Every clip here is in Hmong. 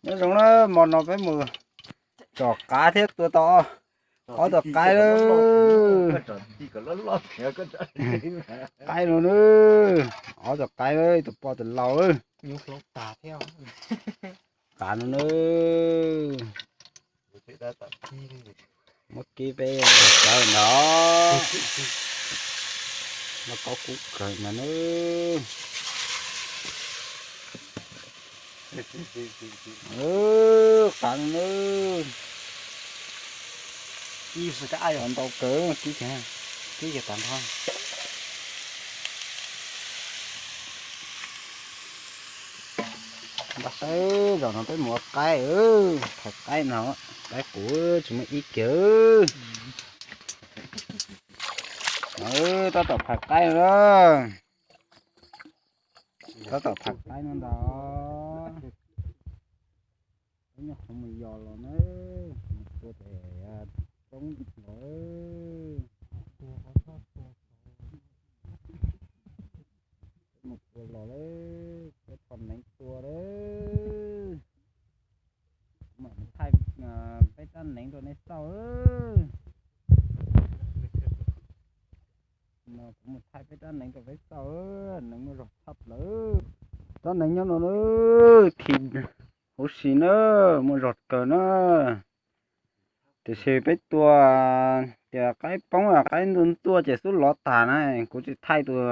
Nyob zoo na, hmo no peb mus tsom qaib thiab tua tau ob tug qaib lawm. Qaib no na, ob tug qaib, tus poj tus lau. Qaib no na. Muab kib peb cawv no. Muab kaub kub kawg mas na. Qaib no na. Ntau kawg, kib kiag, kib kiag tag nrho. Npaj saib zaum no peb mus ua qaib, thaiv qaib no, qaib qus tsis muaj ib kiag. Tab tom thaiv qaib no, tab tom thaiv qaib no ntag. Peb nyob qhov mus yos los na, mus tua tes roob los. Mus tua los lawm, peb tos neev tua lawm. Mam thaij peb rab neev rau nej xauj. Kuv mus thaij peb rab neev rau peb xauj, neev muaj zog tshaj plaws. Rab neev nyob no na, khi huv si na, muaj zog kawg na. Tiam sis peb tua tias qaib poob qaib ntuj ntuaj ces xub lov tag na, kuv tsis thaij tus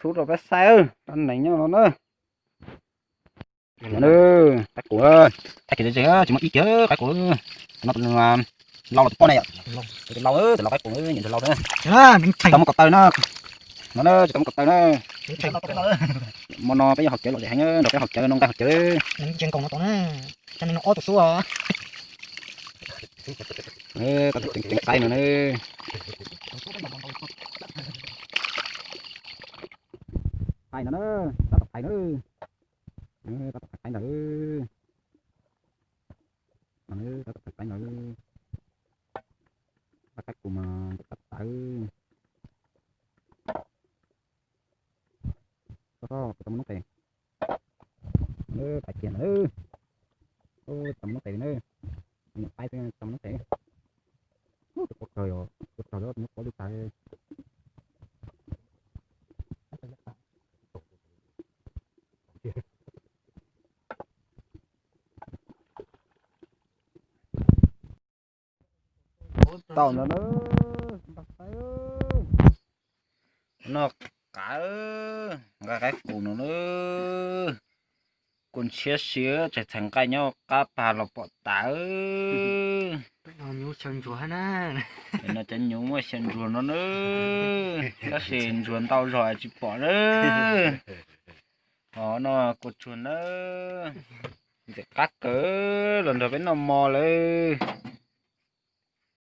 xub rau peb saib, rab neev nyob no na. Qaib qus, thaij kiag ze ze tsis muaj ib kiag qaib qus. No lau los tus poj ne yom, tus lau, tus lau qaib qus nyiam nrog lau xwb. Tsis tau muaj ko taw na, no na tsis tau muaj ko taw na. Hmo no peb yuav haus cawv lom zem heev, nrog peb haus cawv, noj nqaij haus cawv. Ob tus xub, ceev ceev qaib no na. Thaij no na, tab tom thaij na, tab tom thaij qaib ntag. Tab tom thaij qaib ntag. Qaib qus mas tab tom tawv. Tau muaj noob qes, thaij kiag ntag. Tau muaj noob qes na, nyuam qaib xwb tau muaj noob qes. Tus pov kawg, tus pov kawg muab pov li tas. Tau ntawd na, npaj saib. Noj qaib, nqa qaib qus no na. Kua ntshiab si, tseem txhais nqaij nyob qab pag los pom tas. No cov nyuv muaj xyaw ntsuag no na, tab sis ntsuag ntau zog tsis pom na. Ho no kua tsuag na, ntxim qab kawg los nrog peb noj mov lawm.